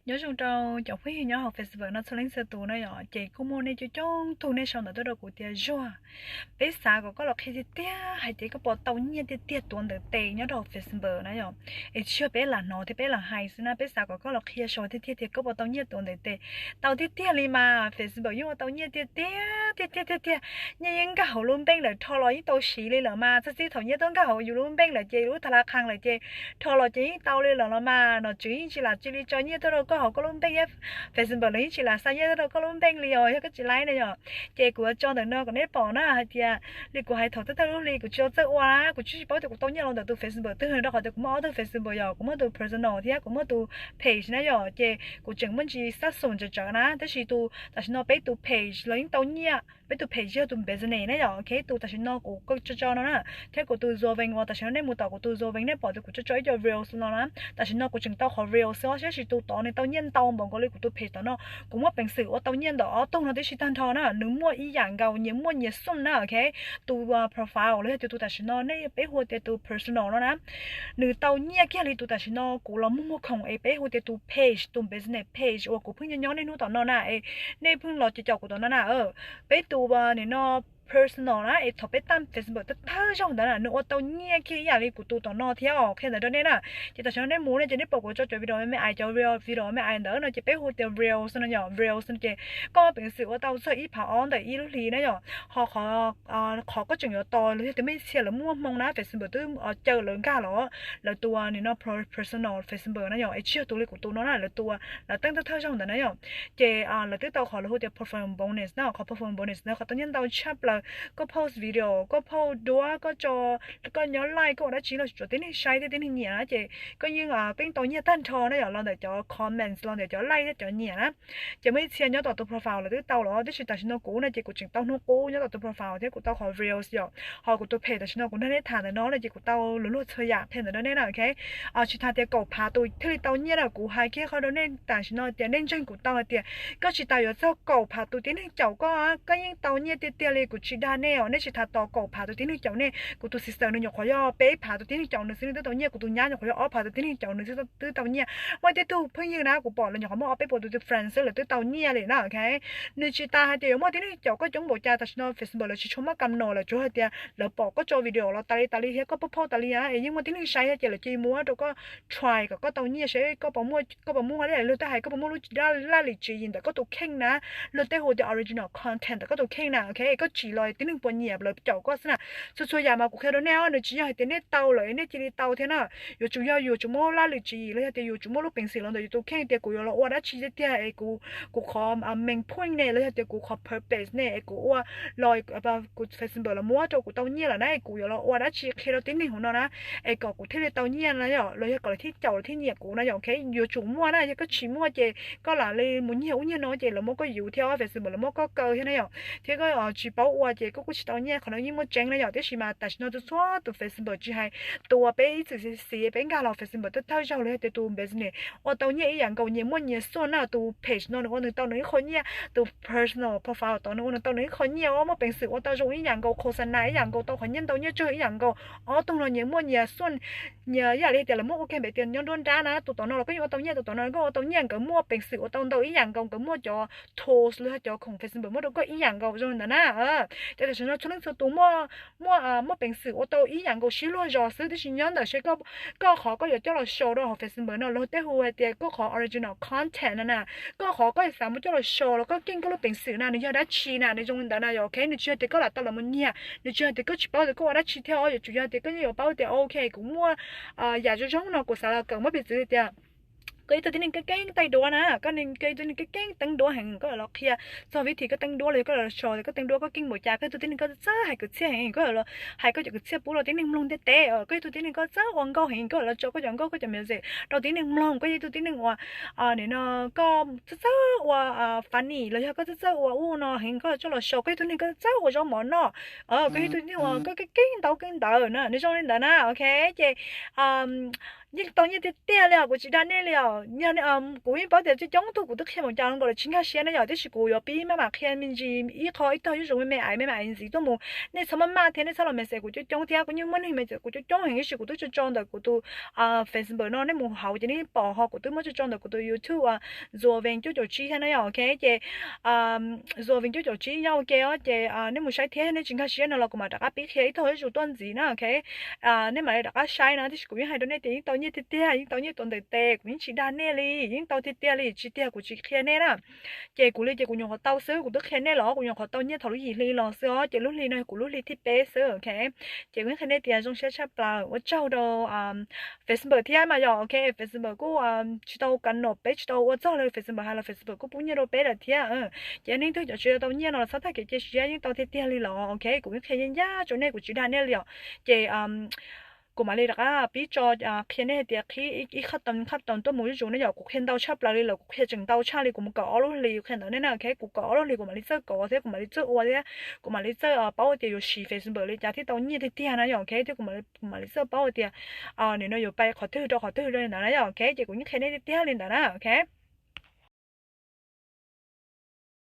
Nyob zoo rau cov phooj ywg nyob hauv Facebook no txhua leej txhua tus na yom, ces kuj muaj nej coob coob tug nej sau ntawv tuaj rau kuv tias Zuag, peb xav kom koj los qhia tiag tiag hais tias koj puas tau nyiaj tiag tiag tuav ntawv tes nyob rau hauv Facebook na yom. Es tsis yog peb lam hnov thiab peb lam hais xwb na, peb xav kom koj los qhia tiag tiag tias koj puas tau nyiaj tuav ntawv tes. Tau tiag tiag li mas, Facebook yeej ua tau nyiaj tiag tiag tiag tiag tiag tiag. Nyiaj yeej nkag hauv lub npeej lawm, rho los yeej tau siv li lawm mas. Txog txij thaum nyiaj tuaj nkag hauv yus lub npeej lawm ces lub tha la khang lawm ces rho los ces yeej tau li lawm los mas. Nom tswv yeej tsis lam cia li tso nyiaj tuaj rau koj hauv koj lub npeej, Facebook los yeej tsis lam xa nyiaj tuaj rau koj lub npeej li os, yog koj tsis laib na yom. Ces kuv yuav tso ntawm no kom nej pom na hais tias li kuv hais thaum thawj thawj lub hli kuv tsis tau txawj ua na, kuv tsis paub tias kuv tau nyiaj los ntawm tus Facebook twg, rau qhov tias kuv muaj ob tug Facebook yom, kuv muaj tus personal thiab kuv muaj tus page na yom. Ces kuv tseem muaj ntsis xab xum tsawv tsawv na, tab sis tus tam sim no peb tus page los yeej tau nyiaj, peb tus page yog tus business na yom. Ok, tus tam sim no kuv tso tso no na, thiab kuv tus Zuag Vees uas tam sim no nej mus tom kuv tus Zuag Vees nej pom tias kuv tso tso ib co reels no na, tam sim no kuv tseem tau qhov reels xwb os, tab sis tus tod nws tau nyiaj ntau npaum nkaus li kuv tus page tom no. Kuv muaj peev xwm ua tau nyiaj ntawm ob tug no tib si tag nrho na, nws muaj ib yam nkaus, nyias muaj nyias xum na. Ok, tus profile los yog tias tus tam sim no nej peb hu tias tus personal no na, nws tau nyiaj kiag li tus tam sim no kuv los muag muag khoom es peb hu tias tus page, tus business page uas kuv pheej nyob nyob niaj hnub tom no na, es nej pheej los caum caum kuv tom no na. Peb tus nim no personal na, es thaum peb taj Facebook thawj thawj zaug ntawd na, nws ua tau nyiaj kiag ib yam li kuv tus tom no thiab os, qhia ntawd rau nej na. Ces tam sim no nej mus ne ces nej pom kuv tso cov video me me ais, cov video me me ais ntawd no ces peb hu tias reels no yom, reels no ces koj muaj peev xwm ua tau txog ib phav ob ntawm ib lub hlis na yom. Ho qhov koj tseem yuav tos los yog tias muaj ib txhia lawv muaj hmoo na, Facebook twb caw lawv nkag los, lawv tus nim no personal Facebook na yom, es tsis yog tus li kuv tus no na, lawv tus lawv teeb thawj thawj zaug ntawd na yom. Ces lawv twb tau qhov lawv hu tias performance bonus na, qhov performance bonus ntawd qhov tau nyiaj ntau tshaj plaws. Koj post video, koj post duab, koj tso, koj nyob live, koj ua dab tsi los tsuas tib neeg saib thiab tib neeg nyiam na, ces koj yeej pheej tau nyiaj tag nrho na yom, los ntawm cov comments, los ntawm cov like thiab cov nyiam na. Ces muaj ib txhia nyob tom tus profile lawv twb tau los, tab sis tam sim no kuv no ces kuv tseem tau hnub qub nyob tom tus profile thiab kuv tau qhov reels yom. Ho kuv tus page tam sim no kuv nrog nej tham ntawm no no ces kuv tau luag luag txhua yam qhia ntawm no nej na, ok. Tsis tas tias kaum phav tus thiaj li tau nyiaj na, kuv hais kiag qhov rau nej tam sim no tias nej ntseeg kuv tau hais tias koj tsis tas yuav txog kaum phav tus tib neeg caum koj, koj yeej tau nyiaj tiag tiag li, kuv tsis dag nej os. Nej tsis tas tos kaum phav tus tib neeg caum nej, kuv tus sister nws nyuam qhuav yog peb phav tus tib neeg caum nws xwb nws twb tau nyiaj, kuv tus nyab nyuam qhuav yog ob phav tus tib neeg caum nws twb tau nyiaj. Muaj tej tug phooj ywg na kuv pom lawv nyuam qhuav muaj ob peb puas tus friends xwb lawv twb tau nyiaj li na, ok. Nws tsis tas hais tias yuav muaj tib neeg caum koj coob npaum cas, tam sim no Facebook lawv tsis tshua muab kam no lawm, tsuas hais tias lawv pom koj tso video los tas li tas li thiab koj post post tas li na, es yeej muaj tib neeg saib thiab ces lawv cia li muab rau koj try kom koj tau nyiaj seb koj puas muaj, koj puas muaj, luag tej hais koj puas muaj lub laj lim tswv yim ntawm koj tus kheej na, luag tej hu tias original content ntawm koj tus kheej na, ok. Koj tsim los tib neeg puas nyiam lawv caum koj xwb na. Txhua txhua yam mas kuv qhia rau nej os, nws tsis yog hais tias nej tau lawm nej cia li tau thiab na. Yuav tsum yog yuav tsum muaj laj lim tswv yim los yog tias yuav tsum muaj lub peev xwm los ntawm yus tus kheej tias kuv yuav los ua dab tsi tiag tiag es kuv, kuv qhov main point ne los yog tias kuv qhov purpose ne es kuv ua los, kuv Facebook los muab rau kuv tau nyiaj lawm na, kuv yuav los ua dab tsi qhia rau tib neeg hauv no na, es kom kuv thiaj li tau nyiaj na yom, los yog kom lawv thiaj caum lawv thiaj nyiam kuv na yom, ok. Yuav tsum muaj na, yog koj tsis muaj ces koj lam li mus nyiag ub nyiag no ces lawv muab koj yuv thiab Facebook lawv muab koj kaw thiab na yom, thiab koj tsis paub ua ces koj kuj tsis tau nyiaj, qhov no yeej muaj tseeb na yom. Tiam sis mas tam sim no txhua txhua tus Facebook tsis hais tus uas peb ib txwm xiv xiv peb nkag los Facebook thawj thawj zaug los yog tias tus business ua tau nyiaj ib yam nkaus, nyias muaj nyias xum na, tus page no nws ua nws tau nws ib qho nyiaj, tus personal profile tod nws ua nws tau nws ib qho nyiaj, muaj peev xwm ua tau zoo ib yam nkaus, khos xas nas ib yam nkaus, tau qhov nyiaj ntau nyiaj tsawg ib yam nkaus, ob tug no nyias muaj nyias xum, nyias ib yam li tias lawv muab ua kiag npe tias nyob nruab nrab na, tus tom no los koj yeej ua tau nyiaj, tus tom no los koj ua tau nyiaj, nkawd muaj peev xwm ua tau ntau ib yam nkaus, nkawd muaj cov tools los yog cov khoom Facebook muab rau koj ib yam nkaus zoo ntawd na. Ces tam sim no txhua leej txhua tus muaj, muaj, muaj peev xwm ua tau ib yam nkaus sib luag zos xwb, tiam sis nyob ntawm seb koj qhov koj yuav coj los show rau hauv Facebook no los tej hu hais tias koj qhov original content na na, koj qhov koj xav muab coj los show los koj keej koj lub peev xwm na nws yog dab tsi na, nws zoo li ntawd na yom, ok. Nws tsis yog tias koj lam tau los mus nyiag, nws tsis yog tias koj tsis paub tias koj ua dab tsi thiab os, yuav tsum yog tias koj yeej yuav paub tias ok, kuv muaj yam zoo zoo no kuv xav los kawm, muab piv txwv tias koj ib tug tib neeg keeb keeb teeb duab na, koj ib tug tib neeg keeb keeb teeb duab heev, koj los qhia txog vib thim koj teeb duab los yog koj los show tias koj teeb duab koj keej npaum cas, koj ib tug tib neeg koj txawj hais kwv txhiaj heev, koj los hais koj cov kwv txhiaj pub rau tib neeg mloog ntiaj teb, koj ib tug tib neeg koj txawj ua nkauj heev, koj los tso koj cov nkauj koj cov music rau tib neeg mloog, koj ib tug tib neeg uas nim no koj txawj txawj ua funny los yog koj txawj txawj ua ub no heev, koj los coj los show, koj ib tug neeg koj txawj ua zaub mov noj, koj ib tug neeg uas koj keeb keeb ntau keeb ntawd na, nws zoo li ntawd na, ok. Ces yeej tau nyiaj tiag tiag li os, kuv tsis dag nej li os. Yog kuv yeej paub tias coob coob tug kuv twb qhia mus cas los nkaus lawm tsis nkag siab na yom, tiam sis kuv yuav pib maj mam qhia me ntsis ib qho ib tog zuj zus me me ais me me ais ntxiv tuaj mus. Nej txhob maj maj thiab nej txhob los message kuv coob coob thiab, kuv yeej muaj neeg message kuv coob coob heev, tiam sis kuv twb tso tso ntawm kuv tus Facebook no, nej mus hauv ces nej pom ho kuv twb muab tso tso ntawm kuv tus YouTube, Zuag Vees cuaj caum tsib thiab na yom, ok. Ces Zuag Vees cuaj caum tsib nyob ua ke os, ces nej mus saib thiab, nej tsis nkag siab no los kuv mam rov qab pib qhia ib tog zuj zus tuaj ntxiv na, ok. Nej mam li rov qab saib na, tiam sis kuv yeej hais rau nej tias yeej tau nyiaj tiag tiag, yeej tau nyiaj tuaj ntawm tes, kuv yeej tsis dag nej li, yeej tau tiag tiag li, tsis tiag kuv tsis qhia nej na. Ces kuv li ces kuv nyuam qhuav tau xwb, kuv twb qhia nej los kuv nyuam qhuav tau nyiaj thaum lub yim hli los xwb os, ces lub hli no kuv lub hli thib peb xwb, ok. Ces kuv yeej qhia nej tias zoo siab tshaj plaws, ua tsaug rau Facebook thiab mas yom, ok. Facebook kuj tsis tau kav nom peb tsis tau ua txog li Facebook hais los Facebook kuj pub nyiaj rau peb lawm thiab. Ces yog leej twg cov tsis tau nyiaj no los txhob tag kev cia siab, yeej tau tiag tiag li los, ok. Kuv yeej qhia yeej yaj rau nej, kuv tsis dag nej li os. Ces kuv mam li rov qab pib tso qhia nej hais tias qhib ib qhab toos qhab toos tuaj mus zuj zus na yom, kuv qhia ntau tshaj plaws li lawm, kuv qhia tseem ntau tshaj li kuv mus kawm ob lub hlis qhia ntawd ne na, ok. Kuv kawm ob lub hlis kuv mam li txawj kawm thiab kuv mam li txawj ua thiab kuv mam li txawj paub hais tias yuav siv Facebook li cas thiaj tau nyiaj tiag tiag na yom, ok. Thiab kuv mam li txawj paub hais tias nim no yuav pais qhov twg rau qhov twg rau li ntawd na yom, ok. Ces kuv yeej qhia nej tiag tiag li ntawd na, ok.